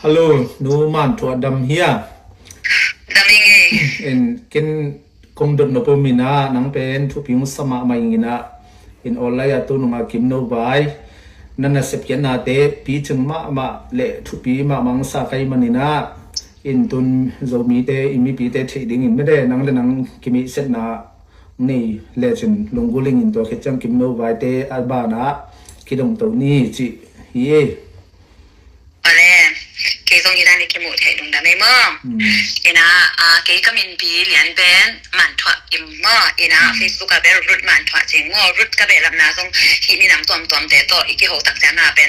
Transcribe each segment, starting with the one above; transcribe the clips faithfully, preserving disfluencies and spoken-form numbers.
Hello, nu Man Thuah, dam hia? Dam ing ei. In ken kong dot nop om in ah, nang pen thupi hong sa mahmah ing in ah, in online ah tu nungah Kim No Vai na nasep khiatnate picing mahmah le thupi mahmah hong sa ka hih man in ah, in tun Zomite, i mipite theih dingin mede nang le nang kimihsetna nei lecin lunggulh ing in, tua khit ciang Kim No Vaite a banah kidongto ni cih hi ei. Ole, kei zong hi dan i kimuh theih lungdam ei maw? Hmm. Ina, ah, kei ka minpi lian pen Man Thuah Kim maw? Ina, hmm, Facebook ah bel Ruth Man Thuah cing maw? Ruth ka behlapna zong hih minam tuamtuamte tawh i kiho tak ciang ah pen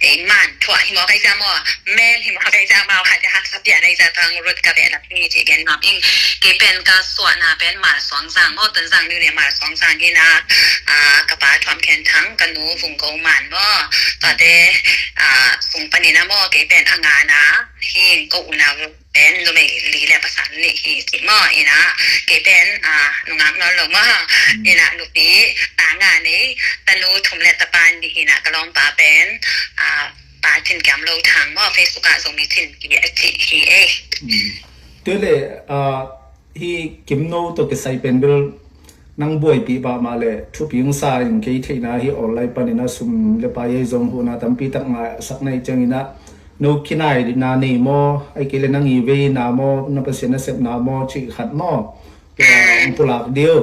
ei Man Thuah hi maw kai cia maw? Men hi maw kai cia maw? Hati haksa pian ei cia tang Ruth ka behlap ni ci gen nuam ing. Kei pen ka suahna pen Malsuangzang maw, Tonzang niu ne Malsuangzang hi na, ah, ka pa Thuam Khen Thang, ka nu Vung Ko Man maw. Tuate, ah, sung panin ah maw, kei pen a ngana hi, ka unau pen numei li le pasal nih hi ci maw. Ina, kei pen, ah, nungak nawn lo maw. Ina, nupi ta nga nei, tanu thum le tapa nih hi na, ka lawmpa pen, ah, Pa Cin Kiam Lo Thang maw, Facebook ah Zomi Cin Pi a ci hi ei. Tua le, ah, hih Kim No tawh kisai pen bel nang buaipih pahmah le thupi hong sa in, kei theihna hih online panin ah sum le pai ei zong huhna tampi tak ngaisak na hih ciangin ah, no kinaina nei maw, ahih kei le nang i veina maw, na Pasian nasepna maw cih khat maw, tua hong pulak dih o.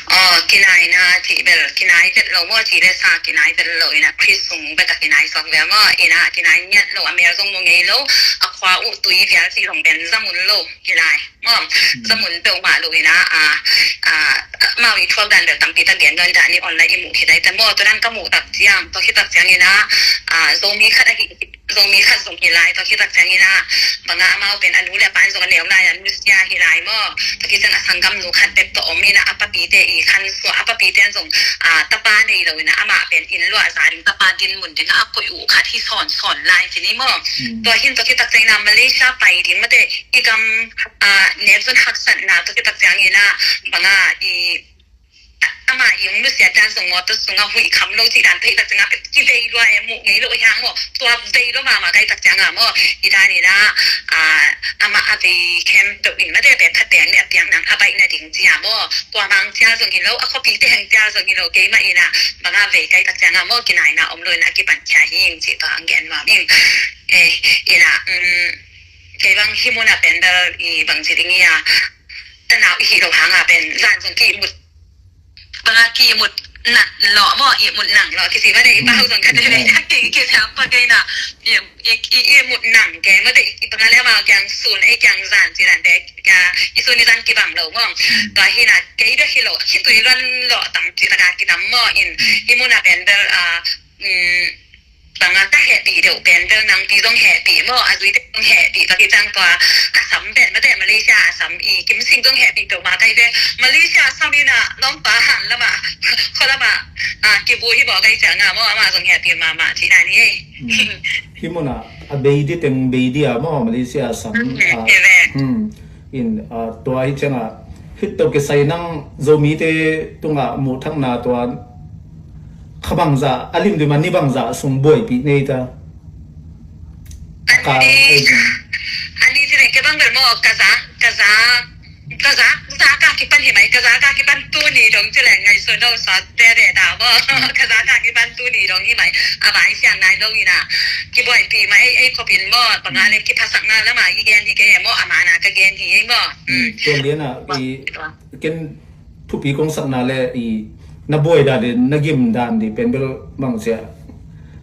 Aw, kinaina cih bel, kinai vet lo maw, cih le sa kinai vet lo, ina Khrist sung bek a kinai suak ve maw, ina kinai ngiat lo, a mel zong mu ngei lo, a khua uh tui vial cih zong pen za mun lo hi lai maw, za mun peuhmah lo ina, a, a, amau i thuak dan bel tampi tak gen nuam dan i online i muh khit ai ta maw, tua dan ka muh tak ciang, tua khit tak ciang ina, a, Zomi khat ahi, Zomi khat zong hi lai, tua khit tak ciang ina, bang ah amau pen a nu le a pa in zong a neu lai a nusia hi lai maw. Tua khit ciang a sanggamnu khat bek tawh om ina, a papite i khan suah, a papite in zong, ah, tapa nei lo ina, amah pen inn luah za ding, tapa dinmun ding a koih uh khat hi sawnsawn lai ci ni maw. Tua hin tua khit tak ciang ina Malaysia pai ding mate, i gam, ah, nek zon haksatna tua khit tak ciang ina, bang ah i ama i hong nusiat dan zong maw, tua sungah huih kham lo cih dan tua hi tak ciangah kivei lua e, muh ngei lo hi hang maw. Tua vei lo mahmah kai tak ciangah maw, i dan inah, ah, amah a vei khempeuh in mate, pek khat pek nih a piak nang a baih nading cia maw. Tua mang cia zong hi lo, a khuapi teng cia zong hi lo, keimah inah bangah vei kai tak ciangah maw, kinaina om lo inah kipan khia hi ing cih tua ang gen nuam ing. Eh, inah, um, kei bang hih munah pen bel i bang ci ding hi a, tanau i hih lo hangah pen zan zong ki mut banga ki mut nang lo maw, i mut nang lo kici bane, i pau zong ka te ve, ki, ki siam pa kei na, i, i, i, i mut nang kei mate, i banga le ma kiang sun, ei kiang zan ci dan te, ka, i sun i zan ki bang lo maw. Ka hi na, kei da hi lo, hi tui luan lo tam ci ta ka ki tam maw in, i muna pen bel, ah, mm, banga ka hehpih deuh pen bel nangpi zong hehpih maw, a zuite zong hehpih, tua kicang tua a sam pen mate, Malaysia a sam i Kim Sing zong hehpih deuh mah kai ve. Malaysia a sam inah lawmpa han lamah, khua lamah, ah, kibu hi baw kai ciangah maw, amah zong hehpih mahmah cih dan hi ei. Hmm. Hi munah a bei di teng bei di a maw, Malaysia a sam, hmm, ah, hi ve. Hmm. In, ah, tua hi ciangah, hih tawh kisai nang Zomite tungah muhthakna tua kha bangzah, a limlim a ni bangzah sung buaipih nei ta? A ni, a ni ci leng kei bang bel maw, ka za, ka za, ka za, za ka kipan hi mai, ka za ka kipan tuni dong ci leng ngaihsun lo sa te de da maw, ka za ka kipan tuni dong hi mai, a vai siang nai lo inah, kibuaipih mai, ei, ei khopin maw, banga le kiphasak na lama i gen hi kei maw, a mana ka gen hi ei maw. Hmm, tua lianah i ken thupi kong sakna le i na buai dan le na gim dan di pen bel bang cia,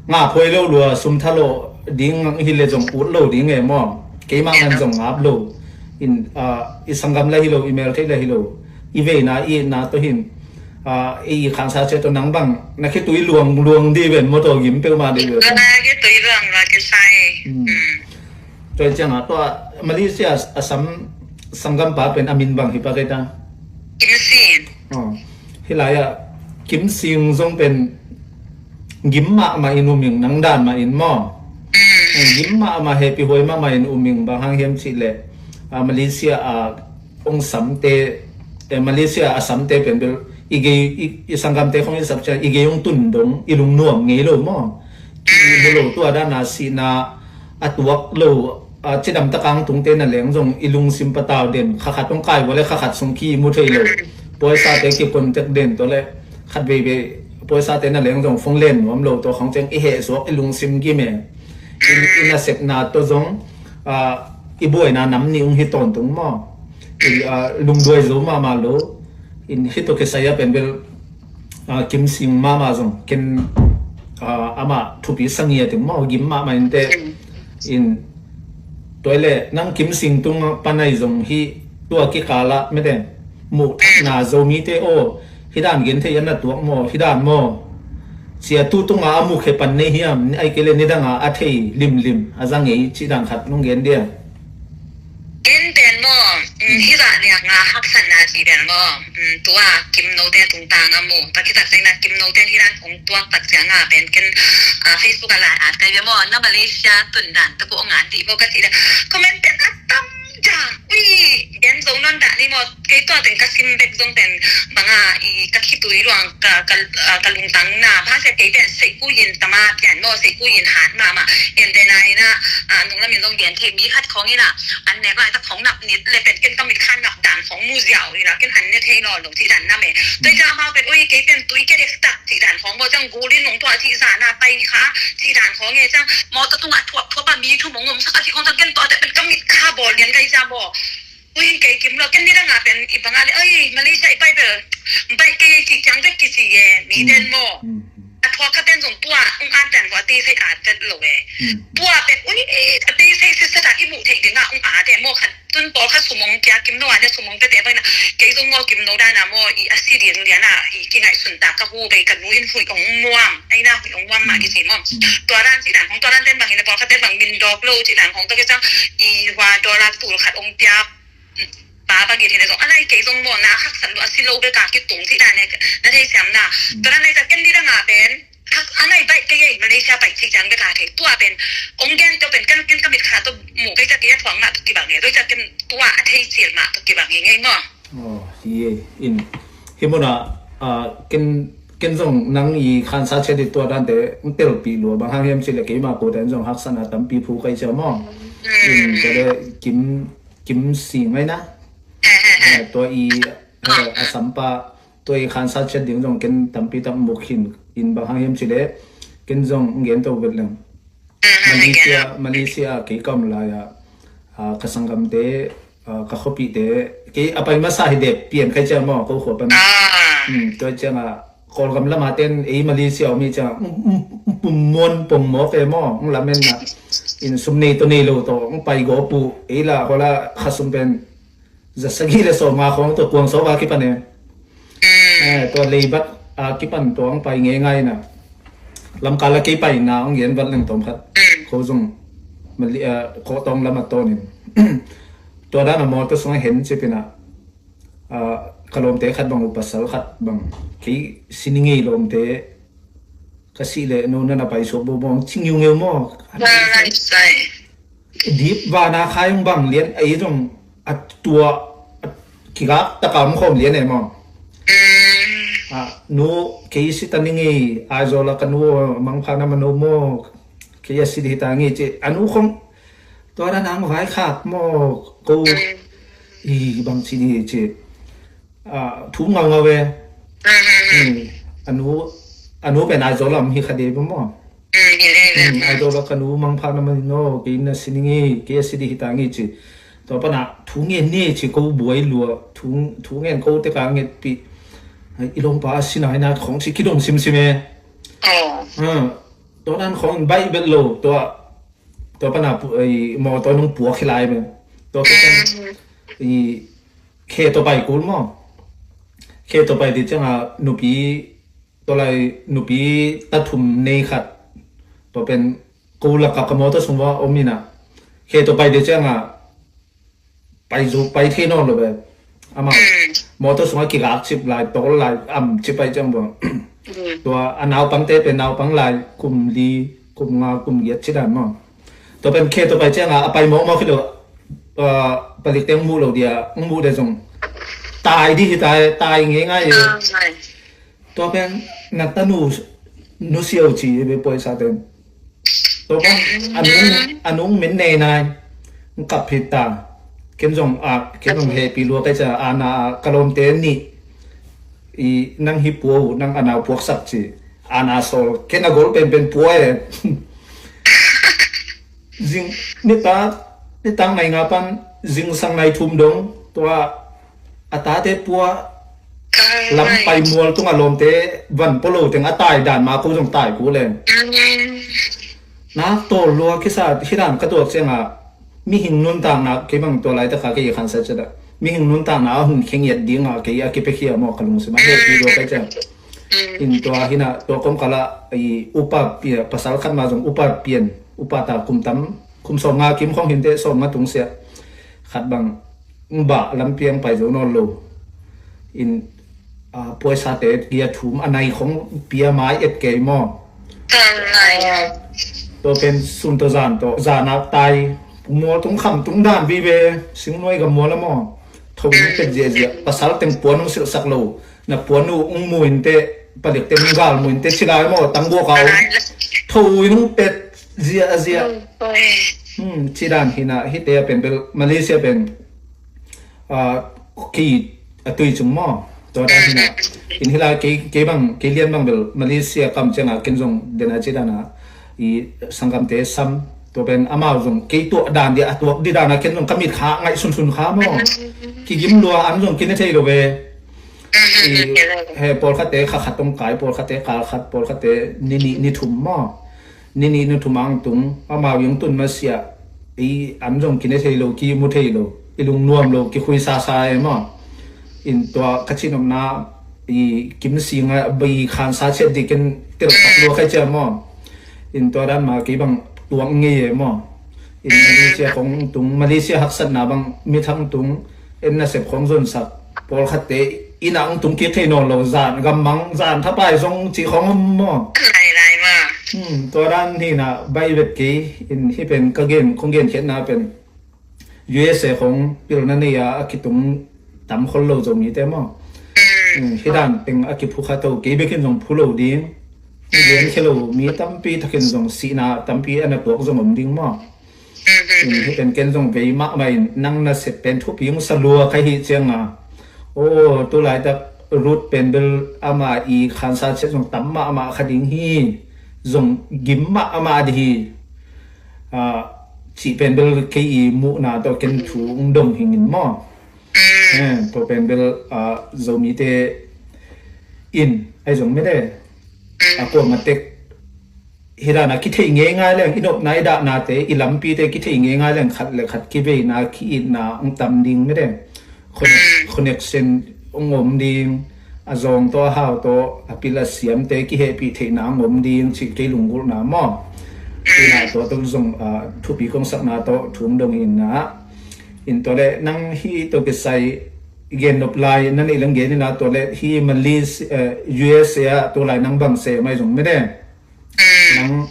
ngap huai lo lua, sum tha lo ding hi le zong ut lo ding e maw. Keimah ngan zong ngap lo. In, ah, i sanggam la hi lo, i meltheih la hi lo, i veina i itna tawh hin, ah, i khansa cia tawh nang bang na khitui luang luang di ven maw, tawh gim peuhmah di ven. Na khitui luang luang kisai. Hmm. Hmm. Tua ciangah tua Malaysia a sam sanggampa pen a min bang hi pa kei ta? Kim Sing. Oh. Hih lai-ah Kim Sing zong pen gim mahmah in um ing, nang dan mah in maw. Mm. Gim mahmah, hehpih huai mahmah in um ing, bang hang hiam cih leh, ah, Malaysia a hong samte, eh, Malaysia a samte pen bel i gei, i, i sanggamte khong i sap ciang i gei hong tun dong i lungnuam ngei lo maw. I mu lo, tua dana sihna, a tuak lo, a cidam takang tungte na leng zong i lungsim patau den, khakhat hong kai vua le khakhat sung ki mu thei lo. Poisate ki contact den, tua le khat veivei poisate na leng zong phone len nuam lo, tua khong ciang i heh suak i lungsim gim e. In, i nasepna tua zong, a, i buaina nam nih hong hi tawntung maw? I, a, lungduai zo mahmah lo. In hih tua kisai a pen bel, a, Kim Sing mahmah zong ken, a, amah thupi sangia ting maw, gim mahmah inte. In tua le nang Kim Sing tung panai zong hih tua kikala mete muh thakna Zomite aw, hih dan gen thei an na tuak maw, hih dan maw? Cia tu tunga a mukhe pan nei hiam, ai kei le nidanga a thei limlim a za ngei cih dan khat nong gen dia? Ken pen maw, mm, hih zah nia nga haksatna ci pen maw, mm, tua Kim note tungtang a mu. Tua khit tak ciang na Kim note hih dan hong tuak tak ciang a pen ken, ah, Facebook a lai at kai ve maw, na Malaysia tun dan tua ko nga di maw ka ci da. Comment pen a tam ja. Ui, gen zo non dah ni maw. Kei tua teng ka sim bek zong pen banga i ka khitui luang ka, ka, ah, ka lungtang na. Pha sia kei pen sei ku yin tama pian maw, sei ku yin hat mahmah. Gen te na ina, ah, nung lamin zong gen thei mi khat khong ina. An nek lai tak khong nap nit le pen ken ka mit khan nap dan khong mu ziau ina ken han ne thei lo lo ci dan na me. Toi ja mau pen ui kei pen tui ke dek tak ci dan khong maw, ciang gulin nung tua ci za na pai kha ci dan khong e, ciang maw ta tung a thuak thuak pa mi thu mong om sa ka ci khong ciang ken tua te pen ka mit kha bol lian kai ja maw. Ui, kei Kim lo, ken nidang a pen i bang a le, oi, Malaysia i pai bel, bai kei ci ciang bek kici e, mi den maw. A thuak kha ten zong tua, ung an ten maw, a tei sei a tet lo e. Tua pen, ui, a tei sei sit sat a i muh theih ding a, ung a de maw khat, tun pawl kha sumong kia, Kim lo a ne sumong tete bai na, kei zong maw Kim lo dan a maw, i a si ding lian a, i kingaihsun ta ka hu bei ka nu in hui ong muam, ai na hui ong muam ma kici maw. Tua dan ci dan, hong tua dan ten bang in a pawl kha ten bang min dawk lo ci dan, hong tua kei ciang, i hua dollar tul khat ong piak, pa bangin hi na zong a lai kei zong maw na haksat lua a si lo bek a kitung ci dan e na thei siam na. Tua dan lai ta ken nidang a pen hak a nai baih kei ei Malaysia baih ci ciang bek a thei tua pen ong gen tua pen kan ken ka mit kha tua mu kei ta kei a thuak mah tua kibang e tua ta ken tua a thei cil mah tua kibang e ngei maw. Aw, hi e. In hi muna, ah, ken, ken zong nang i khansa ciat i tua dante ong telpih lua bang hang hiam ci le keima ko ten zong haksatna tampi phu kai cia maw. In tua le Kim Kim Sing ai na. Eh, tua i, eh, a sampa, tua i khansa ciat ding zong ken tampi tak muk hin in bang hang hiam ci le ken zong gen to vet leng. Malaysia, Malaysia kei kam lai a, ah, ka sanggamte, ah, ka khuapihte, kei a pai masa hi dep pian khai ciang maw, ko khua pan. Hmm, tua ciang a, Kawlgam lama ten ei Malaysia om hi ciang, um, um, um, pum muan pong mawk e maw, um, lamen na. In sum nei to nei lo to, um, pai go pu, ei la, hola, khasum pen, za sagih le sawm nga khawng tua kuang sawm a kipan e. Eh, tua leibat a kipan tua ang pai ngei ngai na. Lamkal a kei pai na ang gen vat leng tawm khat. Ko zong Mali, eh, ko tawng lam a tawnin. Tua dan a mawtaw sung a hen cipin a. Ah, ka lawmte khat bang uh pasal khat bang. Kei sini ngei lawmte ka sih leh no na na pai suak bo bawng cing yu ngeu maw? Right, right. Dip vana khai ung bang lian ei zong a tua a kigak taka om khawm lian e maw? Ah, nu kei si ta ni ngei ai zaw la ka nu mangpha na ma no maw? Kei a si di ta ngei ci a nu khong tua da nang vai khak maw? Ko i bang ci di ci. Ah, thu ngau ngau ve. Hmm. Anu, anu pen Aizawl lam hi kha de bu maw? Hmm, Aizawl la ka nu mangpha na man no, kei na si ni ngi, kei a si di hi ta ngi ci. Tua pana thu ngen ni ci ko buai lua, thu, thu ngen ko te ka nget pi. Ai, i lawmpa a si na hi na khong ci kidong sim sim e. Oh. Ha, tua nan khong bai bet lo, tua, tua pana pu, ai, mawtaw nung puak hi lai me. Tua ke kan, i, khe tua pai kul maw? Khe tua pai ti cianga nupi, tua lai nupi ta thum nei khat. Tua pen ko laka ka mawtaw sung va om ina. Khe tua pai ti cianga pai zu pai thei nawn lo ve. Ama mawtaw sunga kigak cip lai, tol lai, am cip pai ciang bang. Tua a naupangte pen naupang lai, kum li, kum nga, kum giat ci dan maw? Tua pen khe tua pai cianga a pai mawkmawk hi lo, ah, palik te hong muh lo dia, hong muh dia zong tai di hi tai, tai ngei ngai e. Tua pen na tanu nusia uh ci hi ve paisa ten. Tua pan a nung, a nung min nei nai, ng kap hi ta. Ken zong a, ken zong hehpih lua kai cia, a na ka lawmte nih, i nang hi pua uh, nang a nau puaksak ci. A na sawl, ken a gol penpen pua e. Zing, nita, nitang nai nga pan, zingsang nai thum dong, tua a tate pua, lam pai mual tung a lawmte van polo teng a tai dan ma ko zong tai ku le. Nak tawlua kisa hi dan ka tuak cianga, mihing nuntakna kei bang tua laitaka kei i khansa ciat a, mihing nuntakna a hun khengiat dinga kei a kipiakhia maw ka lungsim a hehpih lua kai ciang. In tua hina tua kawmkala i upa pia, pasal khat ma zong upa pian, upa ta kum tam, kum sawm nga kim khong hinte, sawm nga tungsia. Khat bang bah lampiang pai zo nawn lo. In, a, puaisate gia thum a nai khong pia mai et kei maw? Tua pen sun tawh zan tawh, zan ak tai, mual tung kham tung dan vive, singnuai gam mual a maw? Tho in pet ziahziah, pasal teng puan hong silhsak lo, na puan uh hong mu in teh, palik teng hong gal mu in teh, ci lai maw, tangbuak a hong tho in hong pet ziahziah. Hmm, ci dan hina, hite a pen bel, Malaysia pen, a, ki a tui cung maw? Tua dan hina. In hila kei, kei bang, kei lian bang bel Malaysia kam cianga ken zong dena ci dana i sanggamte sam. Tua pen amau zong kei tuak dan dia a tuak di dana ken zong ka mit kha ngaih sunsun kha maw? Kigim lua an zong kine thei lo ve. I, he pawlkhatte kha khat tong kai, pawlkhatte kal khat, pawlkhatte ni nih ni thum maw? Ni nih ni thum ang tung, amau i hong tun masiah, i an zong kine thei lo, kimu thei lo, i lungnuam lo, kikhuisasa e maw? In tua ka cihnopna, i kimsinga, i khansa ciat dikin teltak lua khai cia maw? In tua dan ma kei bang tuak ngei e maw? In Malaysia khong tung, Malaysia haksatna bang mithang tung, en nasep khong zonsak, pawlkhatte inn ah hong tung kik thei nawn lo, zan gammang, zan thapai zong cih khong om maw? Lailai maw? Hmm, tua dan hina bai vet kei, in hi pen ka gen, khong gen khiatna pen U S A khong pilna nei a, a kitung tam khol lo Zomite maw? Hmm, hi dan teng a kiphu kha to, kei bekin zong phu lo ding. Gen khia lo mi tampi takin zong sihna tampi a na tuak zong om ding maw? In hi pen ken zong vei mahmah in nang nasep pen thupi hong sa lua ka hih cianga. Aw, tulaitak Ruth pen bel ama i khansa ciat zong tam mahmah kha ding hi. Zong gim mahmah ding hi. Ah, cih pen bel kei i muhna tawh ken thu hong dong hingin maw? Eh, tua pen bel, ah, Zomite in ai zong mede. A kuamatek hi dana kitheih ngeingai leng, i nopna i dahnate, i lampite kitheih ngeingai leng, khat le khat kiveina, ki-itna hong tam ding mede. Connection hong om ding, a zawng tawh, a hau tawh, a pil a siamte kihehpih theihna hong om ding, cih kei lunggulhna maw? Ina tua tawh zong, ah, thupi kong sakna tawh thu hong dong inna. In tua le nang hi tawh kisai gen nop lai, na neih leng gen inna tua le hi Malaysia, eh, U S A ah tua lai nang bang se mai zong mede. Nang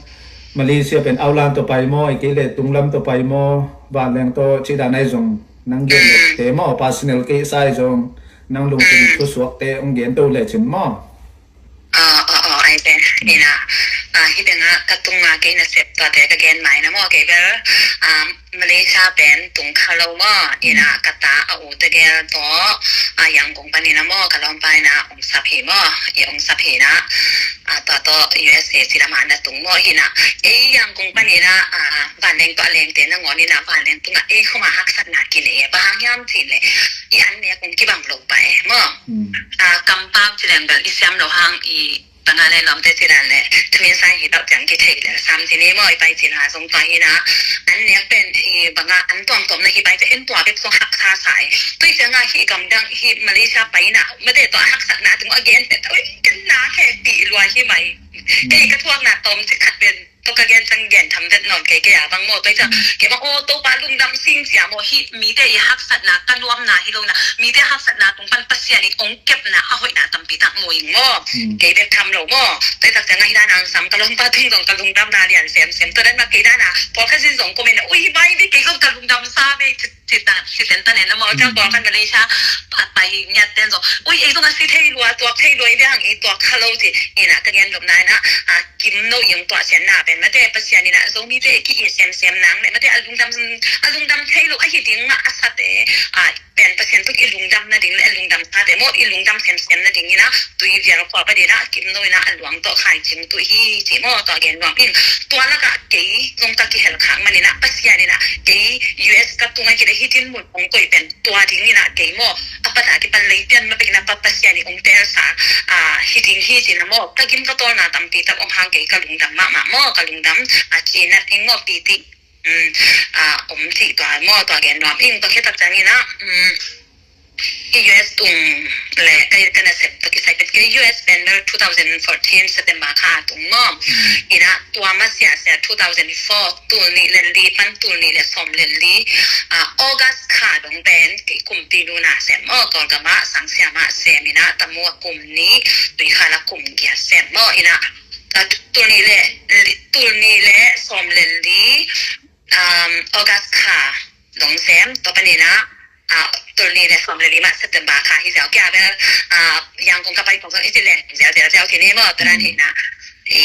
Malaysia pen aulan tawh pai maw, i kei le tunglam tawh pai maw, vanleng tawh cih dan ai zong nang gen le te maw, personal case ai zong nang lungsim thusuakte hong gen to le cin maw? Aw, aw, aw, ai pen, ina, ah, hi tenga ka tunga kei nasep tuate ka gen mai na maw, kei bel, ah, Malaysia pen tung kha lo maw, ina ka ta a u tegel tawh, ah, Yangon panin a maw, ka lawmpa ina ong sap hi maw, i ong sap hi na, ah, tua tawh U S A ci lama na tung maw, ina, ei Yangon panin a, ah, vanleng tawh a lengte nangawn ina, vanleng tunga ei khoma haksatna kinei e, bang hang hiam cin le, i an nek ong kibang lo pa e maw. Ah, kampau ci leng bel i siam lo hang i banga le lawmte ci dan le, thamin sai hi bauh ciang kithei le sam ci ni maw, i pai cina zong tua hi na, an nek pen i banga an tuamtuam na hi pai ciang en tua bek zong haksa sa e. Tua hi cianga hi gamdang hi Malaysia pai na, mate tua haksatna tung a gen pen, ui, ken na khe ti lua hi mai. Kei ka thuakna tawm ci khat pen, tua ka gen ciang gen tham vet nawn kei kei a bang maw, tua hi ciang kei bang aw Topa lungdam sing cia maw, hi mite i haksatna ka nuamna hi lo na, mite haksatna tung pan Pasian in ong kepna a hoihna tampi tak mu ing maw. Kei bek tham lo maw. Tua hi tak ciang a hi dan ang sam ka lawmpa tung zong ka lungdamna lian semsem. Tua dan ma kei dan a pawlkhat sin zong comment a, ui, hi mai ve, kei zong ka lungdam sa ve, ci, ci ta, ci ten ta nen na maw. Ciang pawlkhat Malaysia a pai ngiat ten zong, ui, ei zong a si thei lua, tuak thei lua, i ve hang i tuak kha lo ci. Ina ka gen lop na ina, a, kim no i ong tuah sian na pen mate, Pasian in ah Zomite ki-it semsem nang le mate, a lungdam, a lungdam thei lo ahi ding mah a sate, a, pen Pasian tawh i lungdam nading le a lungdam sate maw, i lungdam semsem nading in ah tui vial khua pan in ah kim no in ah a luang tawh khaicing tuh hi ci maw, tua gen nuam ing. Tua lakah kei zong ka kihel khak man in ah Pasian in ah kei U S ka tung a kile hi din mun hong koih pen tua ding in ah kei maw, a pat a kipan lei pian ma pek in ah Pa Pasian in hong telsa, a, hi ding hi ci in ah maw, ka gim ka tawlna tampi tak om hang kei ka lungdam mahmah maw, ka lungdam, a, ci na ding maw, piti, um, a, om ci tua maw, tua gen nuam ing. Tua khit tak ciangin ah, um, i U S tung le ka, ka nasep tawh kisai pet kei U S pen bel two thousand fourteen September kha tung maw. In ah tua masiah sia two thousand four tul nih le li pan tul nih le sawm le li, a, August kha dong pen kei kumpi nu na sem maw, Kawlgam ah sang siamah sem in ah Tamu a kum nih, Tuikhal a kum giat sem maw. In ah, a, tul nih le li, tul nih le sawm le li, um, August kha dong sem, tua pan in ah, a, tul nih le sawm le li mah September kha hi ziau kia bel, a, Yangon ka pai kong zong i ci leng ziau ziau ziau ci ni maw, tua dan hi in ah. I,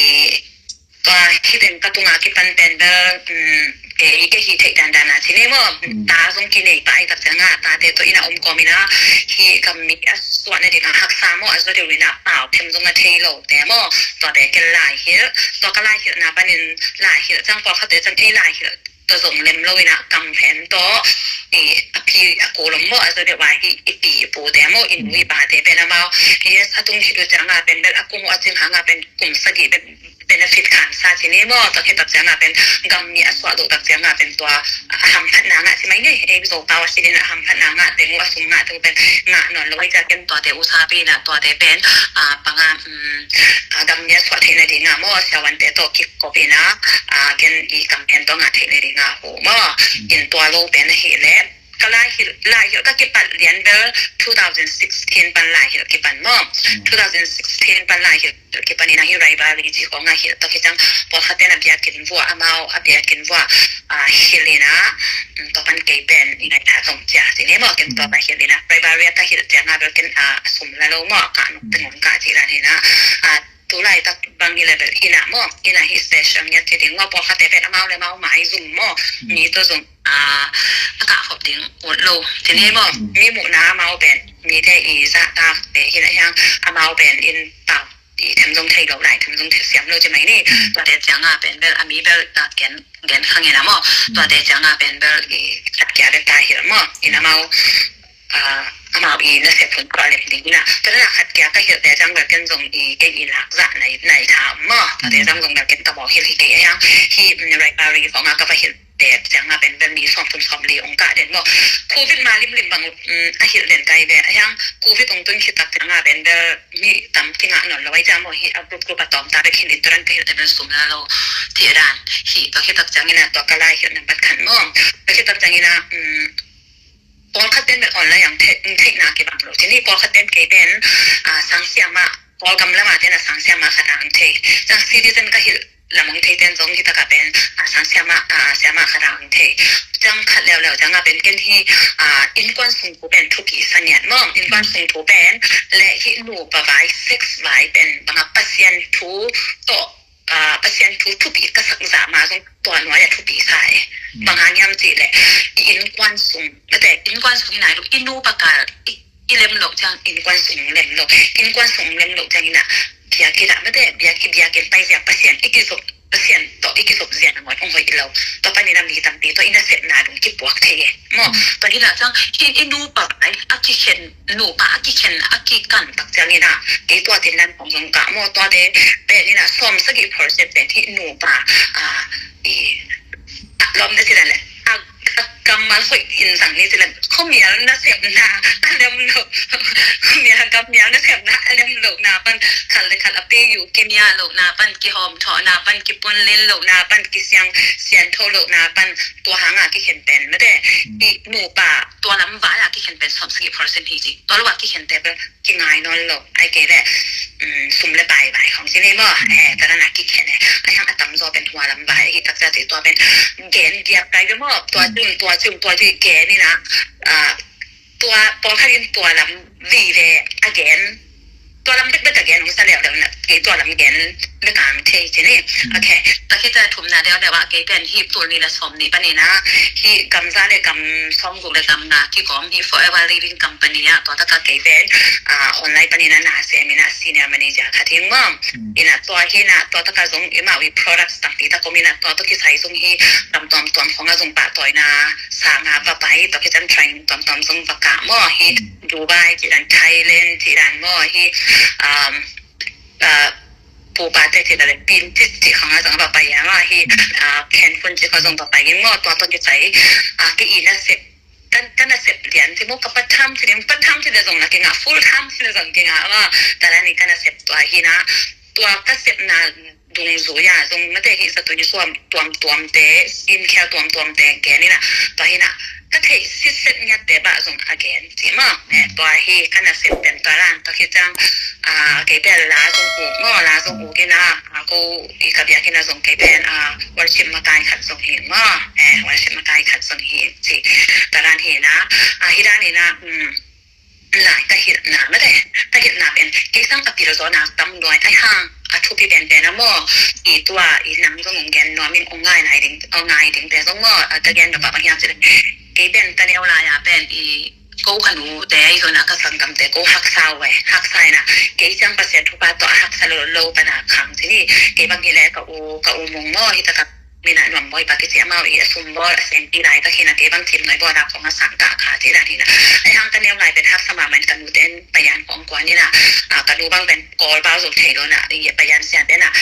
tua khit teng ka tung a kipan pen bel, um, kei, kei hih theih dandan a ci ni maw. Mm. Ta zong kinei pah i tak ciang ah, tate tawh in ah om kawm in ah, hih gam mi a suah nading a haksa maw, a zaw deuh in ah pau them zong a thei lo te maw, tuate ken lai hilh, tua ka lai hilhna panin lai hilh ciang pawlkhatte ciang ei lai hilh tawh zong lem lo in ah, kam phen tawh, i, a pi a kul om maw, a zaw deuh a hi, i pi i pute maw, i nu i pate pen amau, yes, a tung khit uh ciang ah pen bel a kum uh a cing hang ah pen kum sagih pen benefit khansa ci ni maw, tua khit tak ciang ah pen gam mi a suah loh tak ciang ah pen tua, a, hamphatna ngah ci mai ni, ei Zopau a si din a hamphatna ngah teng uh, a sum ngah teng uh pen ngah nawn lo, ei ciah ken tuate uh sapi in ah tuate pen, a, panga, um, a, gam mi a suah theih nading ah maw, siavuante tawh kikop in ah, a, ken i kam phen tawh ngah theih nading ah hu maw. In tua lo pen ahih leh ka lai hilh, lai hilh ka kipat lian bel two thousand sixteen pan lai hilh kipan maw. Mm. Two thousand sixteen pan lai hilh kipan in ah hih Raibari ci khong ah hilh, tua khit ciang pawlkhatte in ah biakinn vuah, amau a biakinn vuah, a, hilh in ah, mm, tua pan kei pen i ngaihna zong cia ci ni maw, ken tua pan hilh in ah Raibari ah ka hilh ciang ah bel ken, a, sum la lo maw, ka nuk teng om ka ci dan hi in ah, a, tu laitak bang hi leh bel inn ah maw, inn ah hih special ngiat ci ding maw, pawlkhatte pen amau le amau maizum maw, mm, mi tawh zong, a, a kahkhop ding ut lo ci ni maw. Mm. Mi muhna amau pen mite i zahtakte hi in ah hiang, amau pen inn pau i them zong thei lo, lai them zong thei siam lo ci mai ni. Mm. Tuate ciang ah pen bel a mi bel, a, gen, gen khang in ah maw. Mm. Tuate ciang ah pen bel i khat kia bel ta hilh maw. In amau, a, amau i nasep hun kua lem ding in ah. Tua dan a khat kia ka hilhte ciang bel ken zong i kei i lak zah nai, nai tha maw. Tua te ciang zong bel ken ta maw hilh hi kei a hiang. Hih, mm, Raibari khong ah ka va hilhte ciang ah pen bel mi sawmthum sawmli ong kah den maw. Covid ma limlim bang, mm, a hilh den kai ve a hiang. Covid ong tun khit tak ciang ah pen bel mi tam kingah nawn lo ai ciang maw, hih a group group a tawm ta bek hi in, tua dan ka hilhte bel sum la lo. Ti dan hih tua khit tak ciang in ah tua ka lai hilh nambat khat maw. Tua khit tak ciang in ah, mm, pawlkhat ten bel online ah ong thei, ong theihna kibang lo. Ci ni pawlkhat ten kei ten, a, sang siamah, Kawlgam lam ah ten a sang siamah khat ah ong thei. Sang citizen ka hilh lam ong thei ten zong hih tak ah pen, a, sang siamah, a, siamah khat ah ong thei. Ciang khat leuleu ciang ah pen ken hih, a, innkuan sung thu pen thupi sa ngiat maw. Innkuan sung thu pen le hih nupa vai, sex vai pen bang a Pasian thu tawh, a, Pasian thu thupi ka sak zah ma zong tua nuai a thupi sa e. Mm. Bang hang hiam cih leh i innkuan sung, mate, innkuan sung hi nai lo, i nupa kal i, i lem loh ciang innkuan sung lem lo, innkuan sung lem loh ciang in ah biakinn ah, mate, biakinn, biakinn pai zia Pasian i kizop, Pasian tawh i kizop zia nangawn ong hoih lo. Tua panin ah mi tampi tawh i nasepna dong kipuak thei e maw. Mm. Tua hi in ah ciang i, i nupa ai a kikhen, nupa a kikhen, a kikan tak ciang in ah, kei tua tin dan khong zong kah maw, tuate pen in ah sawm sagih percent pen hih nupa, a, i, a, lawm na ci dan leh, a, a kammal hoih in zang ni ci leh, khuamial nasepna a lem loh, khuamial kammial nasepna a lem lohna pan, khat le khat a pei uh kimia lohna pan, kihawmthawhna pan, kipunlin lohna pan, kisiang siangtho lohna pan, tua hang a kikhen pen, mate, i nupa tua lam vai a kikhen pen sawm sagih percent hi ci. Tua lo a kikhente bel kingai nawn lo. Ai kei leh, um, sum le pai vai khong ci ni maw. Mm. Eh, tua dan a kikhen e. Ai hang a tamzaw pen hua lam vai hi tak ciang ci, tua pen gen diak kai ve maw. Tua, mm, cium, tua cium, tua cium gen in ah, ah, tua pawlkhat in tua lam vive a gen. Tua lam bekbek Ka gen hong sa leuleu na, kei tua lam gen bek ang thei ci ni. Okay. Tua khit a thumna leuleu ah kei pen hih tul nih le sawm nih panin ah hih gam za le gam sawm guk le gam nga kigawm hih Forever Living Company ah tua tak a kei pen, ah, online panin ah na sem in ah senior manager khat hi ing maw. In ah tua hi in ah tua tak a zong i mah i products tampi tak om in ah tua tawh kisai zong hih gam tuamtuam khawng ah zong pahtawina sang a va pai, tua khit ciang training tuamtuam zong va kah maw, hih Dubai cih dan, Thailand cih dan maw, hih, um, ah, pupate cih dan le Philippines cih khawng ah zong va pai a maw, hih, ah, Cancun cih khawng zong va pai in maw, tua tawh kisai, ah, kei i nasep, ka, ka nasep lian cih maw, ka part time cih dan, part time cih dan zong na kingah, full time cih dan zong kingah maw, tua dan in ka nasep tua hi in ah, tua ka sepna dungzui a zong mate hih zatui suam tuamtuamte, skincare tuamtuamte gen in ah, tua hi in ah ka theih sitset ngiatte bah zong a gen ci maw. Eh, tua hi ka nasep pen tua dan. Tua khit ciang, ah, kei pen la zong uk maw, la zong uk in ah, ah, ko i ka biakinn ah zong kei pen, ah, worship makai khat zong hi maw. Eh, worship makai khat zong hi ci. Tua dan hi in ah, ah, hi dan in ah, um, lai ka hilhna mate, ka hilhna pen kei sang a pilzaw nak tam nuai, ahih hang a thupi penpen a maw, i tua i nang zong hong gen nuam in, hong ngai nai ding, hong ngai dingte zong maw, a ka gen nop ah bang hiam cih leh kei pen ka neu lai a pen i ko ka nute, i zon a ka sanggamte ko haksa uh e, haksa in ah kei ciang Pasian thupha tawh a haksa lo lo pan a khang ci ni. Kei bang hi leh ka u, ka u Mung maw, hi ta ka min ah nuam bawi pa kici, amau i a sum bawl a sempi lai tak hi in ah kei bang thim noi bawl a khawng a sang kah kha ci dan hi in ah. Ahih hang ka neu lai pen haksa mahmah in ka nute in payan khawng kuan in ah, ah, ka nu bang pen Kawl pau zong thei lo in ah, i payan siam pen ah,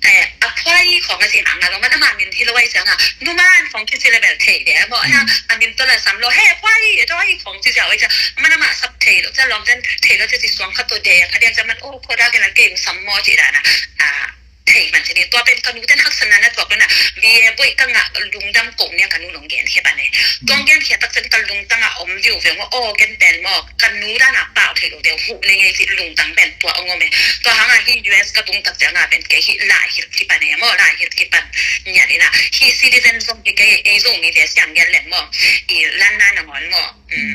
eh, a phuai khawng a ci hang a zong man amah min hi lo ai ciang a, numan khawng kici le bel thei de maw, ahih hang a min tawh la sam lo, he phuai, e tawh hi khawng ci ziau ai ciang man amah sap thei lo, ciang lawm ten thei lo ci ci suang khat tawh de a diak ciang man, oh, khuada kei la kei sam maw ci dan a, ah, thei man ci ni. Tua pen ka nute in haksatna na thuak lo in ah, bia buai ka ngah lungdam koh ning a ka nu nong genkhia pan e. Tua hong genkhia tak ciang ka lungtang ah om diu ve maw, aw gen pen maw, ka nu dan a pau thei lo deuh huh leng ei ci lungtang pen tua hong om e. Tua hang a hih U S ka tung tak ciang a pen kei hih lai hilh kipan e maw, lai hilh kipan ngiat in ah. Hih citizen zong hi kei, ei Zomite siang gen leng maw, i lanna nangawn maw. Um,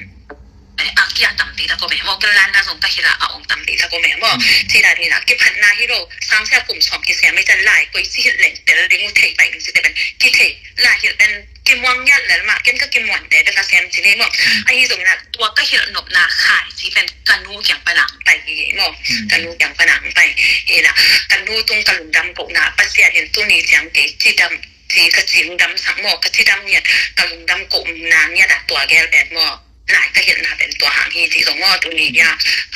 eh, a kia tampi tak om e maw, ka lanna zong ka hilh a a ong tampi tak om e maw. Ci dan hi in ah kiphatna hi lo, sangsia kum sawm kisem ei ciang lai koi ci hilh leng tel ding uh thei pai ding cite pen kithei, lai hilh pen kimuang ngiat lel mah, ken ka kimuante bek a sem ci ni maw. Ahi zongin ah tua ka hilh nopna khai ci pen ka nu kiang pan a pai hi maw. Ka nu kiang pan a pai hi in ah ka nu tung ka lungdam kohna, Pasian in tuni ciang kei cidam ci ka cingdam sak maw, ka cidam ngiat, ka lungdam kohna ngiat a tua gel pen maw. Lai ka hilhna pen tua hang hi ci zong maw, tuni bia,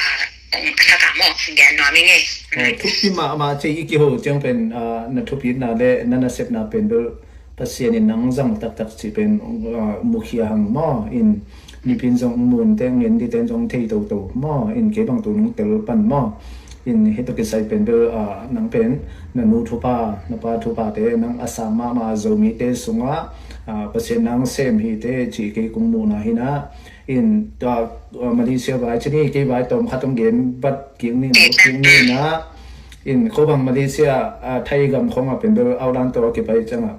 ah, ong a thak a maw, gen nuam i ngei. Eh, thupi mahmah ci i kiho ciang pen, ah, na thupitna le na nasepna pen bel Pasian in nang zang taktak ci pen, ah, mukhia hang maw, in mipin zong mun te ngen di ten zong thei toto maw, in kei bang tu nung tel pan maw. In hih tawh kisai pen bel, ah, nang pen na nu thupha, na pa thuphate nang a sam mahmah Zomite sungah, ah, Pasian nang sem hi te ci kei kung muhna hi in ah. In tua, ah, Malaysia vai ci ni, kei vai tawm khat hong gen bat kik ni, kik ni in ah. In ko bang Malaysia, ah, Thai gam khawng ah pen bel outland tawh a kipai ciang ah,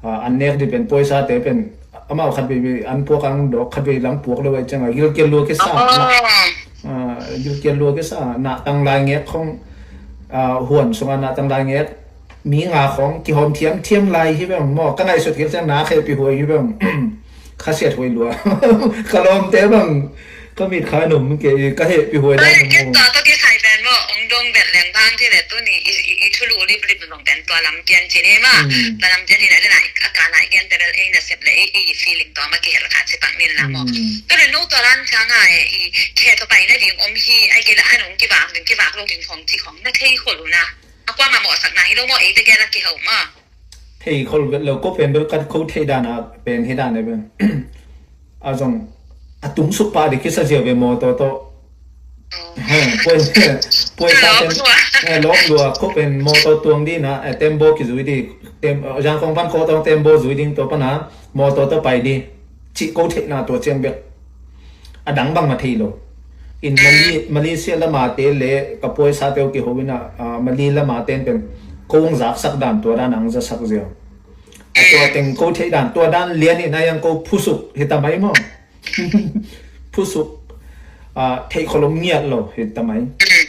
ah, an nek di pen poisate pen amau khat vei vei an puak ang dawk, khat vei lam puak lo ai ciang ah gilkial lua kisa. Ah, gilkial lua kisa, nahtang lai ngek khawng, ah, huan sungah nahtang lai ngek mi nga khawng kihawm thiamthiam lai hi veng maw. Ka ngaihsut kik ciang na ka hehpih huai hi veng. Khasiat huai lua. Ka lawmte bang ka mit khai nom kei, ka hehpih huai lai nom. Ken tua tawh kisai pen maw, ong dong vet leng bang ci le tuni i, i, i thulu liplip zong pen tua lam pian ci ni maw. Tua lam pian hi na le na a ka lai gen te bel ei nasep le ei, ei feeling tua maw kihel kha ci pak nin la maw. Tua le no tua lam ciang a e, i khe tua pai na ding om hi, ai kei la an ong kivak ding, kivak lo ding khawng ci khawng na thei khol uh na. A kuamah mawhsakna hi lo maw, eite gel a kiho maw. Thei khol vet lo, ko pen bel ka ko thei dan a pen hi dan e pen. A zong a tung suk pah di kisa zia ve mawtaw tawh. He, puai, puai sa tem, he, lawm lua, ko pen mawtaw tuang di na, eh, tembaw kizui di, tem, eh, Zangkong pan ko tawng tembaw zui ding tua pana mawtaw tawh pai di. Cih ko theihna tua ciang bek. A dang bang na thei lo. In Mali-, Malaysia lama te le ka puai sa teu kiho in a, ah, Mali lama ten pen ko hong zaksak dan tua dan ang zasak zia. A tua teng ko theih dan, tua dan lian in a yang ko phusuk hi ta mai maw. Phusuk, ah, theih kholom ngiat lo hi ta mai.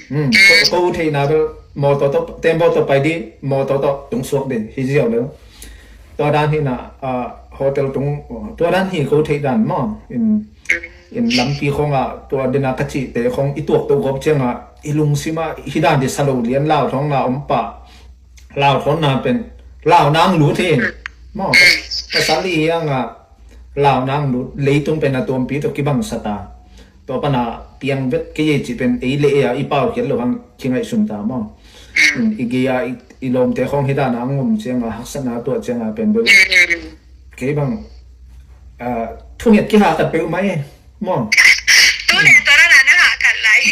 Hmm, ko, ko theihna bel mawtaw tawh, tembaw tawh pai dih, mawtaw tawh tung suak dih hi ziau bel. Tua dan hi na, ah, hotel tung, tua dan hi ko theih dan maw. In, in lampi khong ah tua dena ka cihte khong i tuak to gawp ciangah i lungsim ah hi dan dih sa lo lian, lauthawnna om pah. Lauthawnna pen lau nang lut hi maw. Pasal i hiangah lau nang lut, leitung pen a tuampi tawh kibang sa ta. Tua pana piang vet kei ei cih pen ei le ei a i pau khiat lo hang kingaihsun ta maw. I gei a i, i lawmte khawng hi dana a ngom cianga haksatna tuah cianga pen bel kei bang, ah, thunget kiha kat peuh mai maw. Tu le tua na na ha kat lai.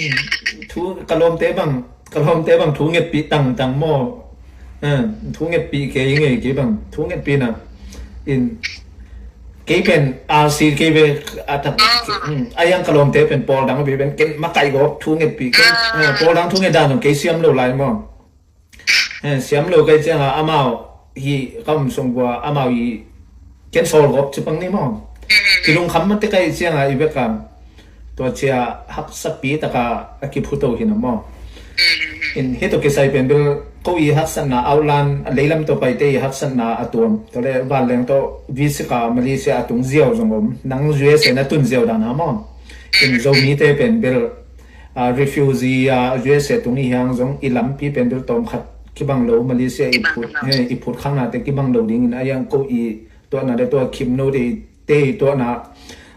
Thu ka lawmte bang, ka lawmte bang thu ngetpih tangtang maw. Eh, thu ngetpih kei ngei kei bang thu ngetpih na. In kei pen R C kei ve a tak. A yang ka lawmte pen pawl dang ve pen ken makai gawp thu ngetpih kei. Eh, pawl dang thu nget dan kei siam lo lai maw. Eh, siam lo kei cianga amau hi ka um sung bua amau hi ken sawl gawp ci pang ni maw. Ki lungkham mate kei cianga i vekam. Tua cia haksapi taka a kiphuto hi na maw. In hi tawh kisai pen bel ko i haksatna outland, a leilam tawh paite i haksatna a tuam. Tua le vanleng tawh visika Malaysia a tung ziau zong om. Nang U S A na tun ziau dana maw. In Zomite pen bel, ah, refugee, ah, U S A tung i hiang zong i lampi pen bel tawm khat kibang lo, Malaysia i phut, he, i phut khaknate kibang lo dingin a yang ko i tuahna le tua khim no te te tuahna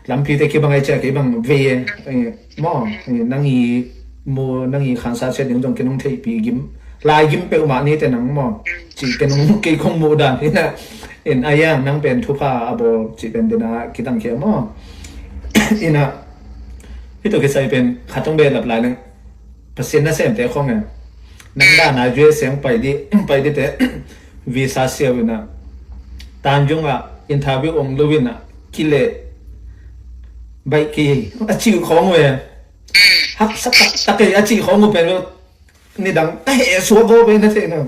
lampi te kibang ai cia kei bang vei e. Eh, maw, eh, nang i mu, nang i khansa cia ding zong kei nong theihpi gim lai gim peuhmah ni te nang maw. Ci kei nong kei kong mu dan hi na. In a yang nang pen thupha a bawl ci pen dena kitang khia maw. Ina hi tawh kisai pen khat tong be lap lai leng Pasian nasemte khong e. Nang dana U S A pai di, pai di te visa siau ina. Tanjung a interview ong lo ina kile bai ki a ci khong we. Haksa tak tak a ci khong we pen lo. Nidang ka he suak go pen na te na.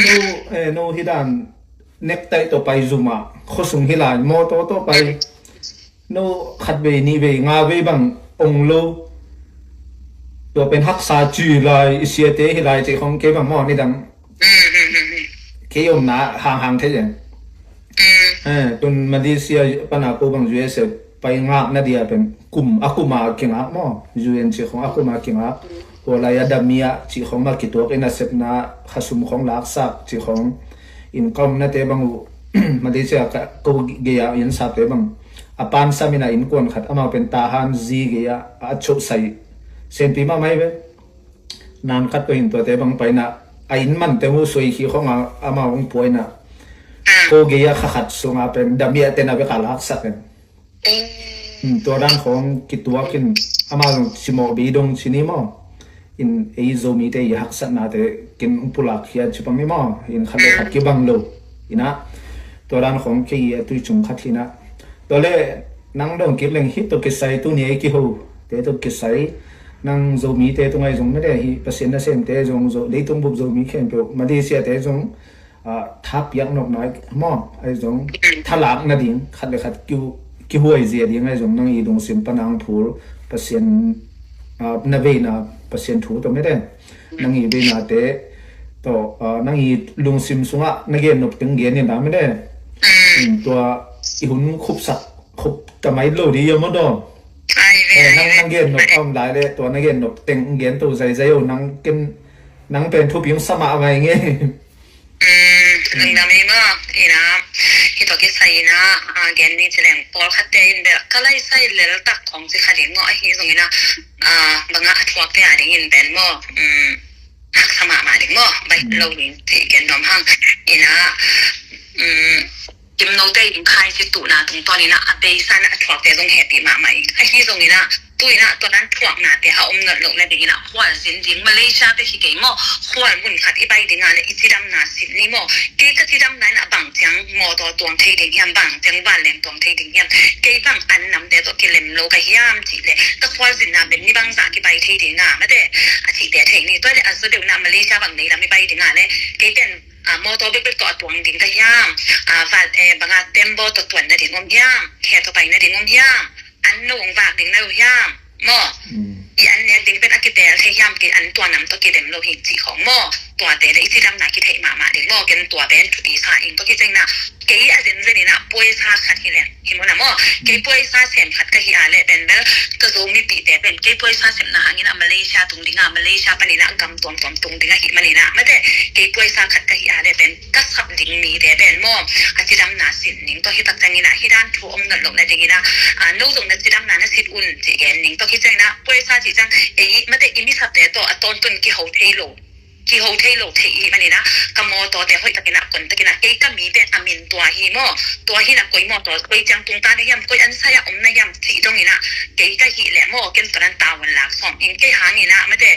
No, eh, no hi dan nektai to pai zuma khosung hi lai mo to to pai. No khat vei nih vei nga vei bang ong lo. Tua pen haksa ci lai i siate hi lai ci khong kei bang maw nidang. Kei omna hanghang thei zen. Eh, tun Malaysia pana ko bang U S A pai ngak na dia pen kum a kuma kingak maw. U N ci khong a kuma kingak. Ko lai a damia ci khong ma kituak ina sepna khasum khong laksak ci khong. In ka omna te bang u Malaysia ka ko geia in sate bang. A pan samina innkuan khat amau pen tahan zi gei a a chosai. Senpi mahmah hi ve. Nan khat peuh in tuate bang paina a inn mante uh suai khi khong a amau hong puaina. Ko gei a kha khat sunga pen damia tena bek a laksak pen. Tua dan khong kituakin amau zong simawh bei dong ci ni maw. In ei Zomite i haksatnate kin pulak hian ci pang ni maw. In khat le khat kibang lo. Ina tua dan khong kei a tui cung khat hina. Tua le nang dong kik leng hih tawh kisai tuni ei kiho te tawh kisai nang Zomite tawh ngai zong na le hih Pasian nasemte zong zo leitung bup Zomi khempeuh Malaysia te zong, ah, tha piak nopna maw ai zong thalak nading khat le khat kihu-, kihuai zia ding ai zong nang i lungsim pana ang phul Pasian, ah, na veina Pasian thu tawh mete nang i veinate tawh, ah, nang i lungsim sungah na gen nop teng gen in dah mete. Tua i hun khupsak khup tamai lo di ia maw daw. Nang, nang gen nop a om lai le tua na gen nop teng gen to zaizai o nang ken nang pen thupi hong sa mahmah ing e. Lungdam ei maw. Ina hih tawh kisai ina, ah, gen ni ci leng pawlkhatte in bel ka laisai leltak khong ci kha ding maw ahi zong ina, ah, bangah a thuakte a dingin pen maw. Haksa mahmah ding maw. Baih lo ding ci gen nuam hang. Ina, kimnote in khai ci tuhna tungtawn ina a beisa na a thuakte zong hehpih mahmah in ahi zong ina tu ina tua dan thuaknate a om nolh loh nading ina khualzin ding Malaysia te hi kei maw. Khual mun khat i bai dinga le i cidamna sin ni maw. Kei ka cidamna ina bang ciang mawtaw tuang thei ding hiam, bang ciang vanleng tuang thei ding hiam. Kei bang an namte tawh kilem lo ka hiam cih le ka khualzinna pen ni bangzah kibai thei dinga mate a cihte thei ni. Tua le a zaw deuhna Malaysia bang nei lam i bai dinga le kei pen, ah, mawtaw bekbek tawh a tuang ding ka hiam? Ah, val, eh, banga tembaw tawh tuan nading om hiam? Khe tawh pai nading om hiam? An no ong vak ding na lo hiam? Maw? I an nek ding pen a kite Thei hiam, kei an tua nam tawh kidem lo hi cih khawng maw. Tuate le i cidamna kitheih mahmah ding maw. Ken tua pen thupi sa ing. Tua kiciangin ah kei a zenzen in ah puaisa khat hi leng hi maw na maw. Kei puaisa sem khat ka hi a leh pen bel, ka Zo mipihte pen kei puaisa semna hangin ah Malaysia tung ding a, Malaysia panin ah gam tuamtuam tung ding ahih manin ah mate, kei puaisa khat ka hi a leh pen ka sap ding mite pen maw, a cidamna sin ning. Tua hi tak ciangin ah hih dan thu om nawn loh nadingin ah, a, no zong na cidamna na sit un ci gen ning. Tua hi ciangin ah puaisa cih ciang ei mate, i misapte tawh a tawntun kiho thei lo, kiho thei lo thei i hih manin ah, ka mawtawte hoih takin ah, kon takin ah, kei ka mite a min tua hi maw, tua hi in ah koi mawtaw, koi ciang tung ta na hiam, koi an sai ah om na hiam cih dongin ah, kei ka hih leh maw, ken tua dan tavuan lak sawm ing. Kei hangin ah mate,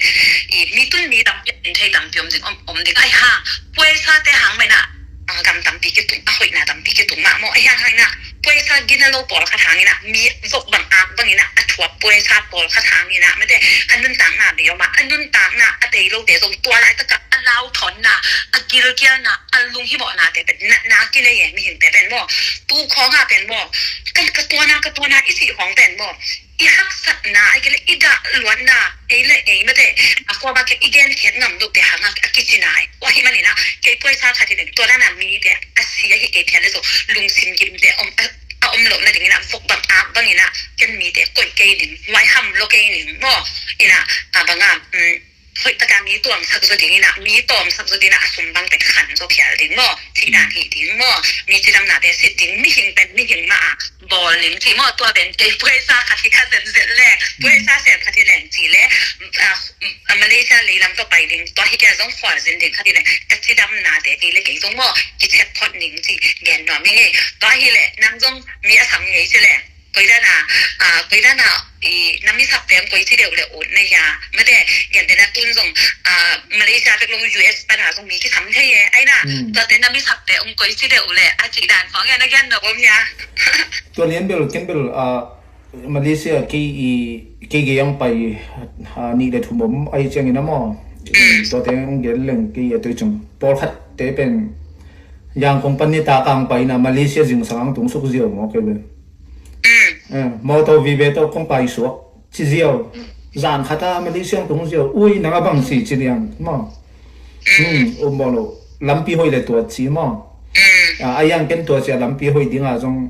i mi tun mi tampi a min thei tampi om ding, om, om ding ahi hang, puaisate hang mah in ah, a, gam tampi kitung, a hoihna tampi kitung mah maw. Ahi hang hangin ah puaisa gina lo pawlkhat hangin ah, mi vok bang ak bangin ah a thuak puaisa pawlkhat hangin ah mate, a nuntakna bei om a, a nuntakna a bei lote zong tua laitak ah a lauthawngna, a gilkialna, a lunghimawhnate pen natna kinei e, mihingte pen maw. Tu khawng ah pen maw, ka, ka tuana, ka tuana i cih khawng pen maw, i haksatna, ahih kei leh i dah luatna, ei le ei mate, a kuamah kei i genkhiat ngam loh te hang a, a kici nai. Tua ahih manin ah kei puaisa khat hi leng, tua dan a mite a si ahih kei phial leh zong lungsim gimte om, a, a om loh nadingin ah, vok bang ak bangin ah ken mite koih kei ning, huaiham lo kei ning maw. In ah, a bang a, um, hoih takin mi tuamsak zaw dingin ah, mi tawmsak zaw dingin ah, a sum bang pen khan zaw phial ding maw, cih dan hi ding maw, mi cidamnate sit ding, mihing pen mihing mah a bawl ning cih maw. Tua pen kei puaisa khat hi ka zenzen leh, puaisa sem khat hi leng cih leh, a, a Malaysia leilam tawh pai ding, tua hi kei a zong khualzin ding khat hi leng, ka cidamnate kei le kei zong maw, kichet phot ning cih gen nuam ing ei. Tua hi leh nang zong mi a sam ngei ci leh, koi dan a, a, koi dan a, i, na misapte kong koi ci deuh leh ut na hia. Mate, gentehna tun zong, a, Malaysia bek lo, U S pan a zong mi kisam thei e, ai na. Hmm. Tuate na misapte kong koi ci deuh leh, a cih dan khawng e, na gen nop om hia? Tua lian bel, ken bel, a, Malaysia kei i, kei gei ang pai, a, nih le thum om ahih ciangin a maw. Hmm. Tuate kong gen leng kei a tui cung. Pawlkhatte pen Yangon pan nitak ang pai in ah Malaysia zingsang ang tung suk ziau maw kei bel. Mm. Eh, mawtaw vive tawh kong paisuak ci ziau. Zan khat ah Malaysia tung ziau. Ui, nang a bang si ci liang maw. Mm. Um, um maw lo. Lampi hoih le tuat ci maw. Mm. Ah, a yang ken tuat ci a lampi hoih ding ah zong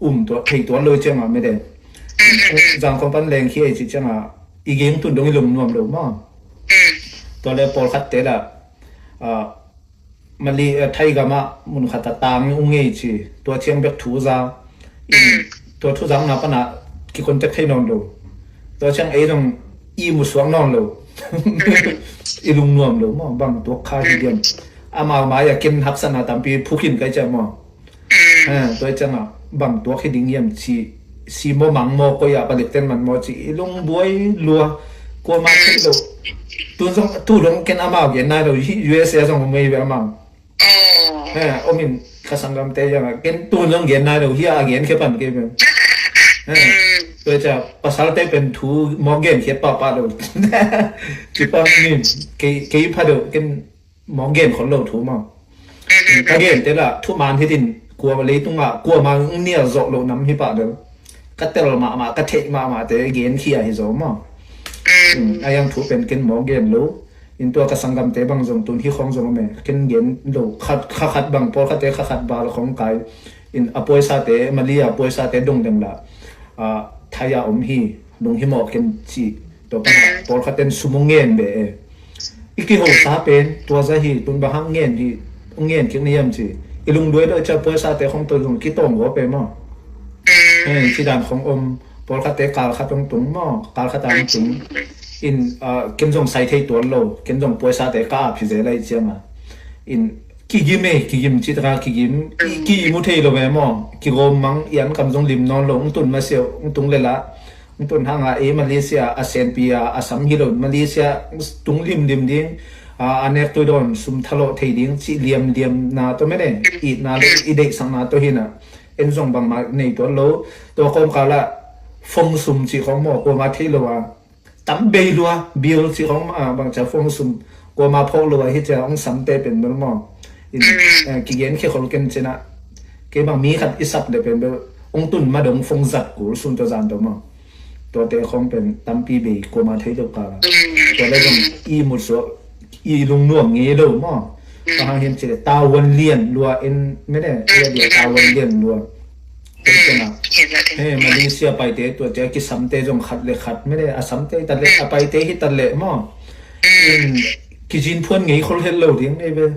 um tuat, thei tuat lo ciang ah mede. Mm, mm, mm. Zan kong pan leng khi ei ci ciang ah i geng tun dong i lum nuam lo maw. Mm. Tua le pawlkhat te la, ah, Mali, eh, Thai gam ah mun khat ah tang ung ngei ci, tua ciang bek thu za. Mm. Tua thu zangna pan ah kikontak thei nawn lo. Tua ciang ei zong i musuak nawn lo. I lungnuam lo maw, bang tuak kha hi diam. Amau mai ah ken haksatna tampi phuk in kai ciang maw. Mm. Eh, tua ciang ah bang tuak hi ding hiam ci, si maw mang maw, koi ah palik ten man maw ci, i lungbuai lua, kuamah thei lo. Tu zong, tu dong ken amau gen nai lo, hi U S A zong mei ve amau. Oh. Eh, om in ka sanggamte yang ah, ken tu zong gen nai lo, hi a gen khe pan kei ve. Eh, mm. Tua ciang, pasalte pen thu maw gen khe pahpah lo. Ci pah ni, kei, kei pha deuh, ken maw gen khol lo thu maw. Mm, mm, mm. Ka gen te la, thuman hi tin, kua leitung ah, kuamah nial zawh lo nam hi pah deuh. Ka tel mahmah, ka theih mahmah te gen khia hi zaw maw. Mm. Mm, a yang thu pen ken maw gen lo. In tua ka sanggamte bang zong tun hi khawng zong om e. Ken gen lo, khat, kha khat bang, pawlkhatte kha khat bal khawng kai. In a puaisate, Mali a puaisate dong deng la. Ah, Thai a om hi, lunghimawh ken ci. Tua pan ah, mm, pawlkhat ten sum hong ngen be e. I kihosa pen, tua za hi, tun bang hang ngen hi, hong ngen kik ni hiam ci. I lungduai lo i ciah puaisate khong tua zong kitawng gawp e maw. Mm. Eh, ci dan khong om, pawlkhatte kal khat hong tung maw, kal khat a hong tung. In, ah, ken zong sai thei tuan lo, ken zong puaisate ka ap hi zel lai ciang a. In, kigim e, kigim ci taka kigim, i, ki mu thei lo e maw, kigawm mang, i an kam zong lim nawn lo, hong tun masiau, hong tung le la. Tun hang a, ei Malaysia a senpi a, a sam hi lo, Malaysia tung limlim ding, a, a nek tui dawn sum thalawh thei ding, cih liamliamna tawh mene, itna le i deihsakna tawh hi na, en zong bangmah nei tuan lo, tua kawmkal ah, phone sum cih khawng maw, kuamah thei lo a, tam bei lua, bill cih khawng, a, bangcia phone sum, kuamah phawk lo a, hi cia hong samte pen bel maw. In, eh, kigen khia khol ken cin ah, kei bang mi khat i sap le pen bel, hong tun ma dong phone zat kul sun tua zan tua maw. Tuate khawng pen tampi bei kuamah thei lo kal a. Tua le zong i mutsuak, i lungnuam ngei lo maw. Ka hang hiam cih le tavuan lian lua in mene, i a dia tavuan lian lua. Tua ciangah he Malaysia paite tua cia kisamte zong khat le khat mene, a samte hi tat le, a paite hi tat le maw. In kizin phuan ngei khol het lo ding nei ve.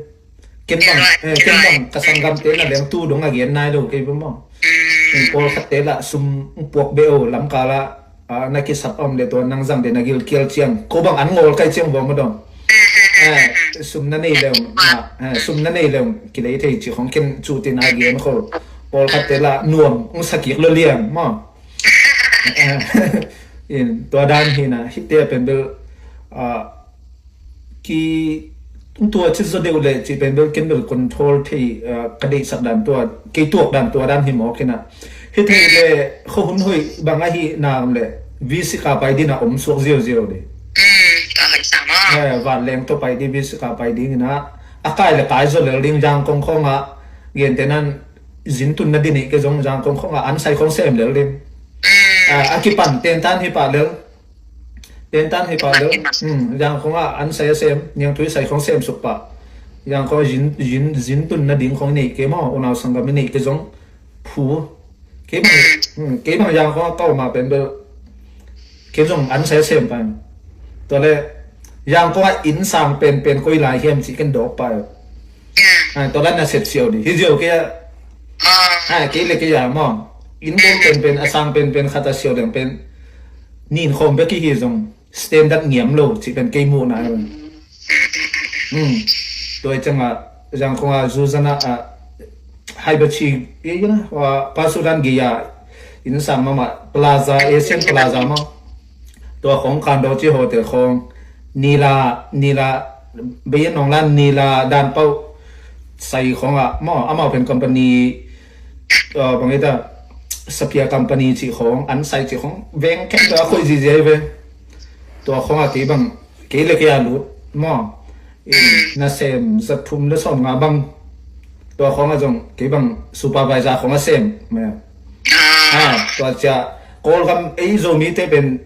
Ken bang, eh, ken bang ka sanggamte na leng tu dong a gen nai lo kei ve maw. Pawlkhatte lah sum puak beh o, lamkal ah, ah, na kisap a om le tua nang zang de na gilkial ciang ko bang an ngawl kai ciang bawm a dong. Eh, sum na nei leng, na, eh, sum na nei leng kilei thei ci khong ken cu tin a gen khol. Pawlkhatte lah nuam ung sakik lo liang maw. Eh, in tua dan hi na, hite a pen bel, ah, ki tua ci zaw deuh le ci pen bel ken bel control thei, ah, ka deihsak dan tua, kei tuak dan tua dan hi mawk hi na. Hi thei le khuahun hoih bang ahi na om le V C ka pai din a om suak ziauziau di. Eh, van leng tawh pai di V C ka pai ding hi na. A kai le kai zaw lel ding Zangkong khawng ah, gente nan zin tun na din i ke zong Zangkong khawng ah an sai khawng sem lel ding. Ah, a kipan tentan hi pah lel. Tentan hi pah lel. Hmm, Zangkong ah an sai a sem, niangtui sai khawng sem suk pah. Zangkong ah zin, zin, zin tun na ding khawng nei ke maw, unau sanggam i nei ke zong phu. Kei bang, hmm, kei bang Zangkong ah ka om a pen bel. Kei zong an sai a sem pah. Tua le, Zangkong ah inn sang penpen koi lai hiam ci ken dawk pah. Ah, tua dan na sep siau di. Hi ziau kei a. Ah, kei le kei a maw. Inn bawm penpen, a sang penpen khat a siau deng pen. Nin khawm bek i hi zong standard ngiam lo ci pen kei muhna. Hmm. Tua i ciangah Zangkong ah Zuzana ah Haibachi, eh, you know, ah, Pasudan Gia inn sang mahmah Plaza, Asian Plaza maw. Tua khawng condo ci hotel khawng nila, nila, bei nong lan nila dan pau sai khawng ah maw, amau pen company, uh, bang ita sapia company ci khawng, an sai ci khawng veng khen tua khoi ziziai ve. Tua khawng ah kei bang, kei le kei a lut maw. In na sem za thum le sawm nga bang. Tua khawng ah zong kei bang supervisor khawng a sem. Ah, tua cia Kawlgam ei Zomite pen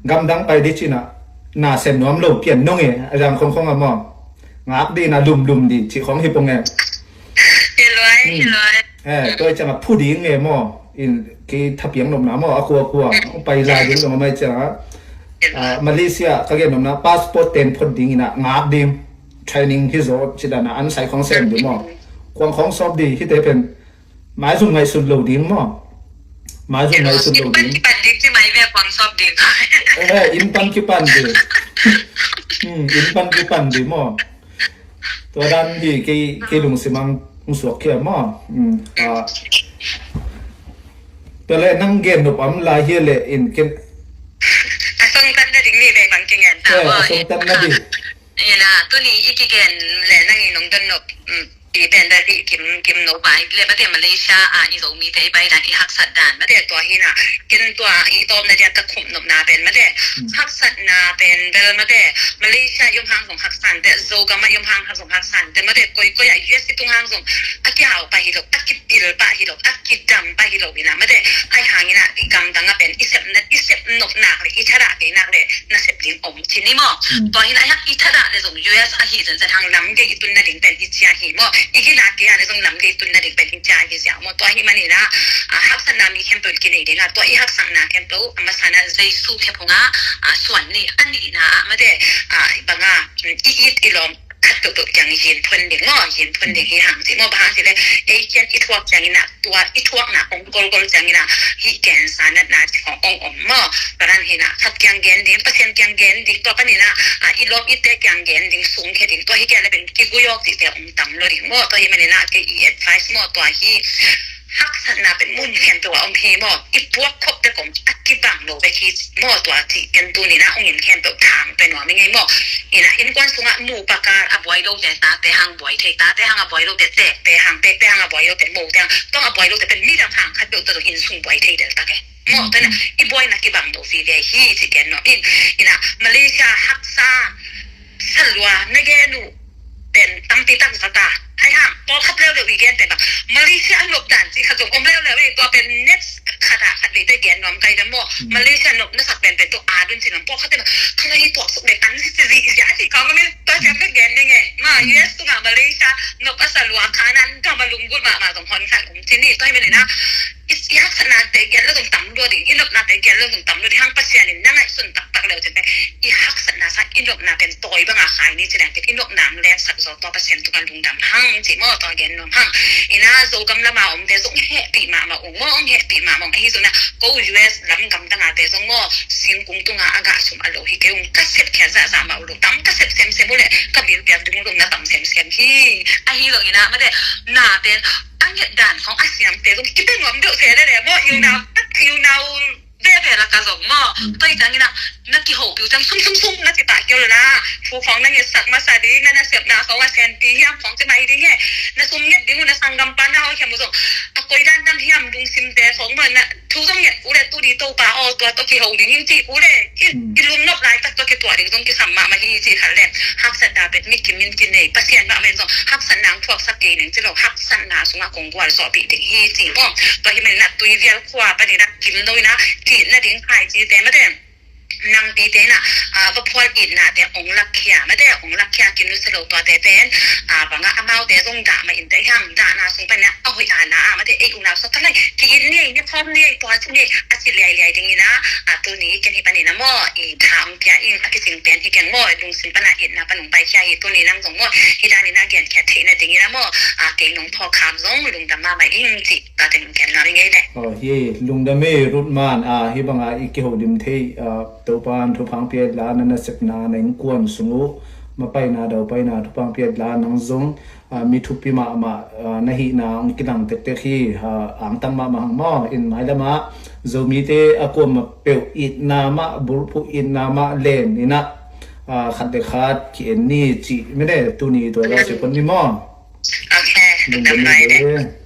gamdang pai di cina na sem nuam lo pian nong e, a Zangkong khawng ah maw. Ngak di na lumlum di ci khawng hi pong e. Hi luai, hi luai. Eh, tua i ciangah phu ding e maw. In kei thapiang nopna maw, a khua khua. Pai lai ding zong a mai ciangah. Ah, Malaysia ka gen nopna passport ten phot ding ina ngak ding. Training hi zaw ci dana an sai khawng sem ding maw. Kuang khawng sawp di hite pen. Maizum ngaihsun lo ding maw. Maizum ngaihsun lo ding. Inn pan kipan ding ci mai ve kuang sawp ding. Eh, inn pan kipan ding. Hmm, inn pan kipan ding maw. Tua dan hi kei, kei lungsim ang suak khia maw. Hmm, ah. Tua le nang gen nop am lai hi le in ken. A song tan na ding ni ve bang kingen ta. Eh, a song tan na ding. Ina, tuni i kigen le nang i nong don nop. Hmm. I pen bel i kim, kim no pai le mate Malaysia a i Zomite i pai dan i haksat dan mate tua hi na. Ken tua i tawpna dia ka khum nopna pen mate haksatna pen bel mate Malaysia i om hang zong haksan te, Zogam a i om hang zong haksan te mate, koikoi a U S i tung hang zong a kiau pa hi lo, a kipil pa hi lo, a kidam pa hi lo ina mate. Ai hang ina i gamdang a pen i sep na, i sep nop nak le i thadah kei nak le na sep ding om ci ni maw. Tua hi na i thadah le zong U S ahi zenzen hang lam gei i tun na ding pen i cia hi maw. I gina kei a le zong lam gei i tun na ding pen i cia hi zia maw. Tua hi man ina, ah, haksatna mi khempeuh kinei ding a, tua i haksatna khempeuh a masa na Jesu khe phung a, ah, suan ni a ni na mate, ah, bang a, mm, i it i lawm khat peuhpeuh kiang yin phun ding maw, yin phun ding hi hang ci maw, bang hang ci le ei kian i thuak kiang ina tua i thuakna ong golgol ciangin ah hih gensa natna ci khong ong om maw? Tua dan hi na khat kiang gen ding, Pasian kiang gen ding, tua panin ah, ah, i lawm i te kiang gen ding, sung khe ding, tua hi kiang na pen kiguiawk cihte ong tam lo ding maw? Tua hi manin ah kei i advice maw, tua hi haksatna pen mun khempeuh ah om hi maw? I puak khop te kong a kibang lo bek hi maw? Tua cih ken tuni na ong in khempeuh thang pe nuam i ngei maw? Ina innkuan sungah nupa kal a buai lote tate hang buai thei, tate hang a buai lote tekte hang, tekte hang a buai lote mote hang, tong a buai lote pen midang hang khat peuh tawh inn sung buai thei del tak e. Maw, tena i buaina kibang lo vive hi ci ken nuam in. Ina Malaysia haksa salua na gen uh pen tampi tak zata. Hai hang pawlkhat leuleu i gen pen bang Malaysia a nop dan ci khat zong om leuleu i, tua pen next khat ah khat veite gen nuam kai ve maw? Malaysia nop na sak pen pen tua adun ci nuam, pawlkhat pen bang khangai tuak suk le an si ka nop a sa lua kha nan gam a lunggulh mahmah zong hon khat om ci ni. Tua hi manin ah i haksatnate gel lo zong tam lua ding, i nopnate gel lo zong tam lua ding hang, Pasian in na ngaihsun taktak le uh cin pen i haksatna sang i nopna pen tawi banga khai ni ci dang pen i nopna hong leksak zaw tua Pasian tungah lungdam hang ci maw, tua gen nuam hang. Ina Zogam lama omte zong hehpih mahmah ung maw, hong hehpih mahmah ung. Ahi zongin ah ko U S lam gamdangate zong maw, singkung tunga a gah sum a lo hi kei ung, ka sepkhiat zahzah mah uh lo, tam ka sep semsem uh leh ka bil piak ding uh lo na tam semsem hi. Ahi zongin ah mate na pen a nget dan khong a siamte zong kipia nuam deuh se le le maw, i unau, i unau veve lak ah zong maw. Tua hi ciangin ah na kihopih uh ciang sum sum sum na ci pah kei uh la, thu khong na ngetsak masa ding, na nasepna khong a senpi hiam khong ci mai ding he. Na sum nget ding uh, na sanggam pa na hawlkhiam uh zong a koi dan tam hiam, lungsimte khong maw, na thu zong nget uh leh tu di Topa aw, tua tawh kiho ding hi ci uh leh i, i lungnop laitak tawh kituah ding zong kisam mahmah hi ci khat leh, haksatna pen mi kim in kinei, Pasian mahmah in zong haksatna hong thuaksak kei ning ci lo, haksatna sungah kong gualzawhpih ding hi ci maw. Tua hi manin ah Tuivial khua panin ah kim lo in ah ki-it nading khaici te mate, nangpite in ah, ah, va phual itnate hong lakkhia mate, hong lakkhia kim nusia lo tuate pen, ah, bangah amaute zong dah mah in te hiang, dahna sung panin ah a hoih a na ah mate, ei unau sa ka lai ki-it ni ei, ni khawm ni ei, tua ci ni ei a ci liailiai dingin ah, ah, tuni ken hih panin ah maw i tha hong pia ing, a kicing pen hi keng maw, lungsim pan ah itna pan hong paikhia hi. Tuni nang zong maw hih danin ah genkhiat theih nadingin ah maw, ah, kei nong phawk kham zong lungdam mahmah ing ci. Tua teng kem na ring ei le. Aw, hi lungdam ei Ruth man, a, hih banga i kiholim thei, a, Topan thupha hong pia la, na nasepna na innkuan sung uh mapaina daupaina thupha hong pia la, nang zong, a, mi thupi mahmah, a, na hihna hong kilang tektek hi, a, angtang mahmah hang maw. In mailamah Zomite a kuamah peuh itna mah, bulphuh itna mah len in ah, a, khat le khat ki-en ni cih mene, tuni tua zah ci pon ni maw. Ok, lungdam lai le.